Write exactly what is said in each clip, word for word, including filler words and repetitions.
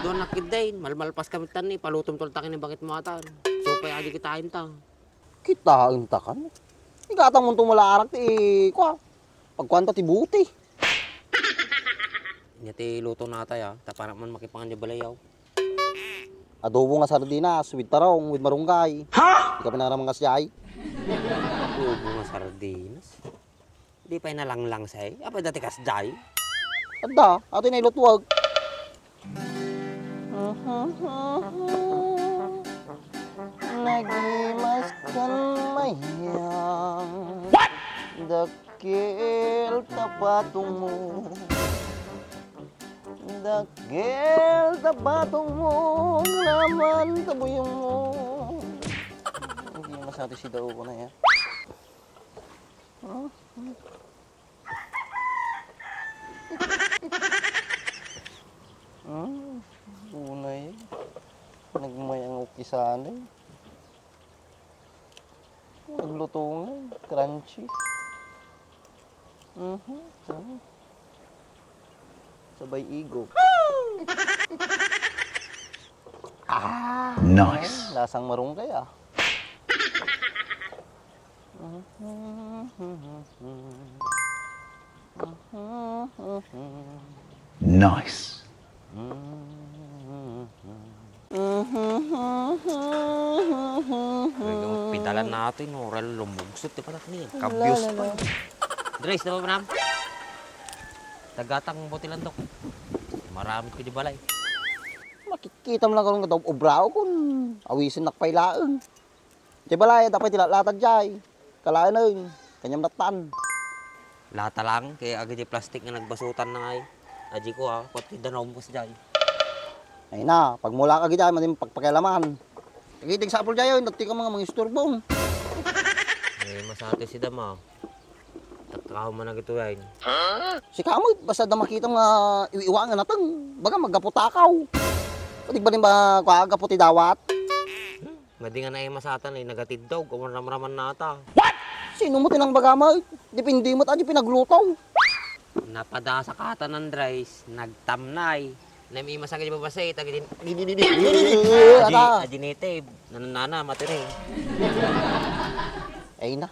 Duan nakiddain, malmalpas kami tan ni, palutom tol takin ni bakit mo atan. Supay adi kitaen ta. Kitaen ta kan? Igatang mo tumula arak ti, kua, pagkuanta ti buti. Nya ti luto natay, ah. Tapanak man makipangan di balayaw. Adobo nga sardinas, with tarong, with marunggay. Ha? Di ka pinaraman kasjay? Adobo nga sardinas? Di pay nalanglang say? Apay dati kasjay? Adda, ato na ilutwag. Nagimas kan mayang. What? Dakkel ta patong mo. Dakkel ta patong mo, naman ta buyong mo. Hindi masati si Dao ko na yan. Hmm, unay. Nagmayang ukisanay. Nagluto nga, crunchy. Mhm, mhm. Sabay igop. Ah, nice. Lasang marunggay, ah. Nice. Talagang pidalan natin, no? Oral lumugsot, di ba, natin yan? Kabyos pa. Dres, di ba, Pram? Tagatang botilan, Dok. Maramit ko di balay. Makikita mo lang karong kadaw obrao kun awisen nakpay laeng. Ti balay, dapat ti latlatad jay. Kalaeneng, kanyam nattan. Lata lang, kay agi di plastik nga nagbasutan na ngay. Aji ko, ah, kuat ti danum kas jay. Ay na, pagmula ka gid ay, madim pagpakialaman. Tagitig sapul jay, dati ka mga mangisturbo. Eh, masati si Dama. Takkaw man agito yan. Si Kamoy, basta da makita nga iwi-iwa nga nateng, baga maggapu takaw. Pwede ba din ba, kwa, gapu ti dawat? Madi nga naimasatan ay nagatiddog, awan ramraman nata. What? Sino mo tinang bagama? Depende mo ti pinagluto. Napadasa katan, Andres, nagtamnay. Namimasak di babasay, tagi din. Di, di, di, di. Eh, adi, ata. Adi nete, nanana, matire. Ay na.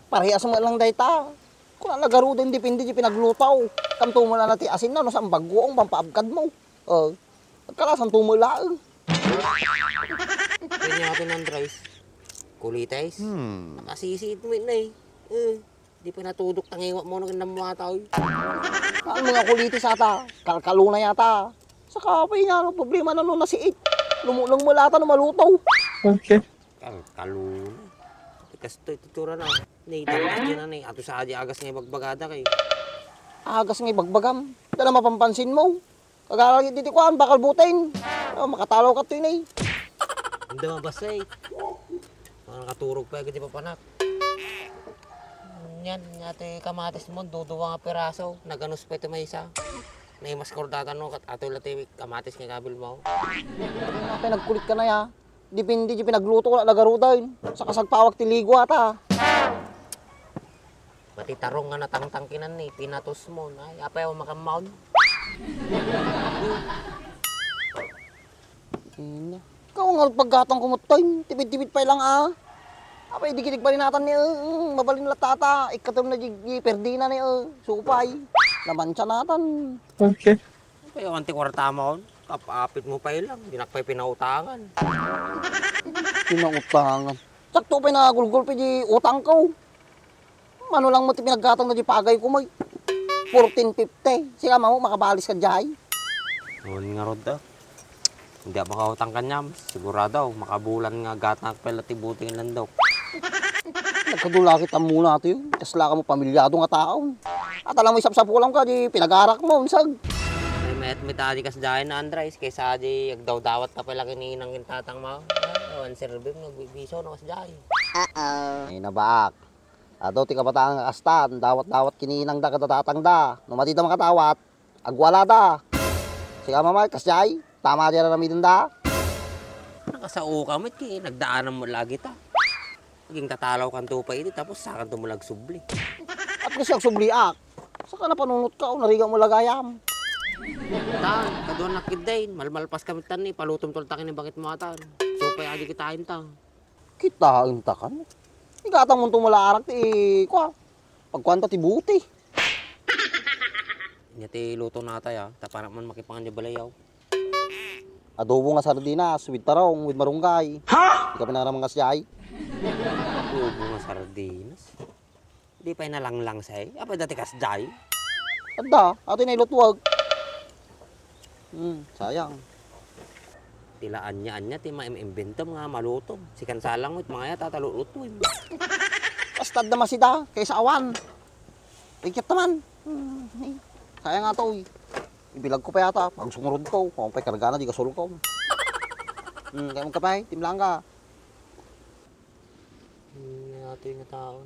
Parehas mo lang dayta. Kuna nagaruda, depende di pinagluto. Kamto mo na ti asin na, no, saan baguong pampaabkad mo. Oh, nagkalasan to mo laeng. Kanya atin ang rice. Kulitis. Hmm. Nakasisi ito na eh. Eh, di pa natudok tangiwa mo nang namuataw. Ang mga kulitis ata, kalkaluna yata. Saka pa inya, ano, problema na no nasiit. Lumulang mo lata no maluto. Okay. Kalkaluna. Kastoy itsura na. Ni, dapat yun na ni. Ato sa adi agas nga ibagbagada kay. Agas nga ibagbagam. Dala mapampansin mo. Kagaragit diti kuan, bakal buting. Oh, makatalaw ka to, inay. Hindi mabasa eh. Mga nakaturog pa agad di papanak. Yan, nga ti kamatis mo, duduwa nga piraso. Naganus pa ito may isa. Naimas kordatan no, kat ato lang ti kamatis nga kabil mo. Kaya nagkulit ka na ya. Depende di pinagluto ko na lagarudan. Sa kasagpawag ti ligo ata. Pati tarong nga natangtang kinan ni, pinatos mo. Ay, apay ako makammaon. Ina. Ikaw nga paggatang ko mo, Toy. Tipid-tipid pa lang, ah. Apay, di kinig balinatan ni, uh, mabalin latata. Ikatum na di, di perdina ni, uh, supay. Naman siya natan. Okay. Kaya anti kwarta mo, kapapit mo pa lang, di nakpay pinautangan. Pinautangan. Sakto pa'y nagulgul pa di utang ko. Mano lang mo ti pinaggatang na di pagay ko, may fourteen fifty. Siya mo, makabalis ka jay. Noon nga rod, ah. Hindi ako makautang kanyam. Sigurado, makabulan nga gatang pala ti buting landok. Nagkadula kita muna ito yun. Kasla ka mo pamilyado nga tao. At alam mo, isapsapulam ka, di pinagarak mo, unsag. Ay, mayat mo tadi kas dyan na, Andres, kaysa di agdaw-dawat ka pala kininang kintatang mo. Ay, awan serve mo, nagbibiso, no, kas dyan. Uh-oh. Ay, nabaak. Ado, ti kabataan nga kasta, dawat-dawat kininang da kada tatang da. No, madi da makadawat, agwala da. Siga mamay, kas jay, tama di na namidin da. Nakasao ka, met, ki, nagdaanan mo lagi ta. Naging katalaw kan tupa iti, tapos sakan to mo lagsubli. At kasi ang subliak, saka napanunot ka, o nariga mo lagayam. Ta, kaduan nakiddain, malmalpas kami tan ni, palutom tol takin ni bakit mo atan. So, pay adi kitain ta. Kitaen ta kan? Igatang mo tumula arak ti, kua, pagkuanta ti buti. Nya ti luto natay, ah. Tapanak man makipangan di balayaw. Adobo nga sardinas, with tarong, with marunggay. Ha? Di ka pinaramangas jay? Adobo nga sardinas. Di pay nalanglang say. Apay dati kas jay? Adda, ato na ilutuag. Hmm, sayang. Tila anya-anya ti maim-imbentom nga malutom. Sikan salang met mangaya tatalutuem. Basta adda masida, kaysa awan. Iket naman. Hmm, eh. Sayang nga to, eh. Ibilag ko pa yata, pag sumurod ko, kung pay kargana, di ka sulkaw. Hmm, kaya magkapay, timlang ka. Hmm, nga to yung taon.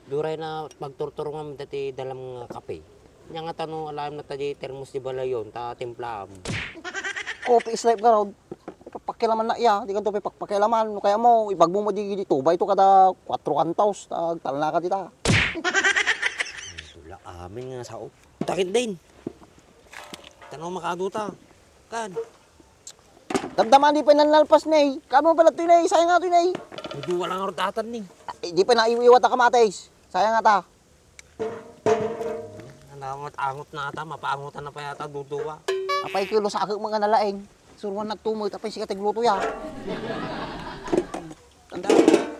Duray na pagturturungan dati dalam nga kape. Nya nga tano alam na ta di termos di balayon, ta timplaam. Coffee is life garod. Pakilaman na iya, di kanto pay pakpakilaman. No kaya mo, ibag mo mo di, di tubay to kada kwatro kantos, ta agtalna ka dita. Wala amin nga sao. Takit din. Tanaw makaduta. Kan. Damdaman di pay nanalpas nay. Kano pala to nay, sayang nga to nay. Duduwa lang arot atan ni. Eh, di pay naiwiwat a kamatis. Sayang nga ta. Nanangot-angot na ata, mapaangotan na pa yata duduwa. Apay kilo sakit mga nalaing. Suruan nagtumot, apay sikat agluto ya. Tanda,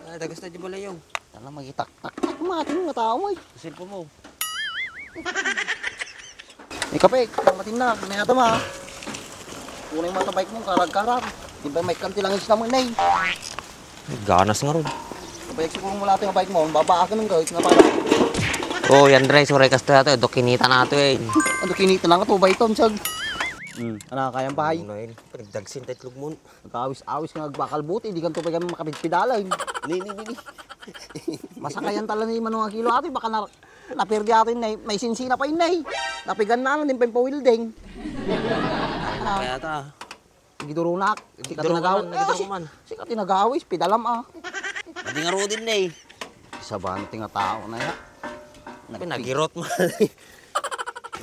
ay, dagas na di balayaw. Tala, magitaktak. Matin nga tao, ay. Cellphone mo. Ikape, matin na, may adam, ha. Unay mo ata bike mo, karag-karag. Di ba may kanti lang isda mo, nay? Ay, ganas nga ron. Bike siguro mo lahat yung bike mo, babaakin ng gawit nga pala. Oh, yan, Dre, suray kasto yato, do kinita na to, eh. Ano kinita na nga to, bike to, sag. Hmm, ano, kayang bahay? Ano yun? Pinagdagsin tayo itlog mo. Nagkawis-awis nga agbakal buti, di kanto pa kami makapidpidalan. Ni, ni, ni, ni. Masakayan tala ni Manong Akilo ato, baka na, naperdi ato yun, nay. May sinsina pa yun, nay. Napigan na, ano, din pa yung pa-welding. Ay, na kaya ta. Gidurunak, sikat Gidurukan, tinagaw-, gidurukan ah, si-, man. Sikat tinagawis, pidalam, ah. Adi nga rudin, nay. Saban, tinga tao na ya. Pinagirot man.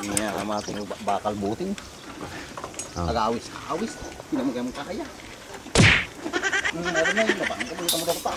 Niya, ama, ting ba-, bakal buting. Ah. Agawis, awis. Pinamagay mong kakaya. Hmm, ano na yun, nabang ko, bulutang mo dapat pa.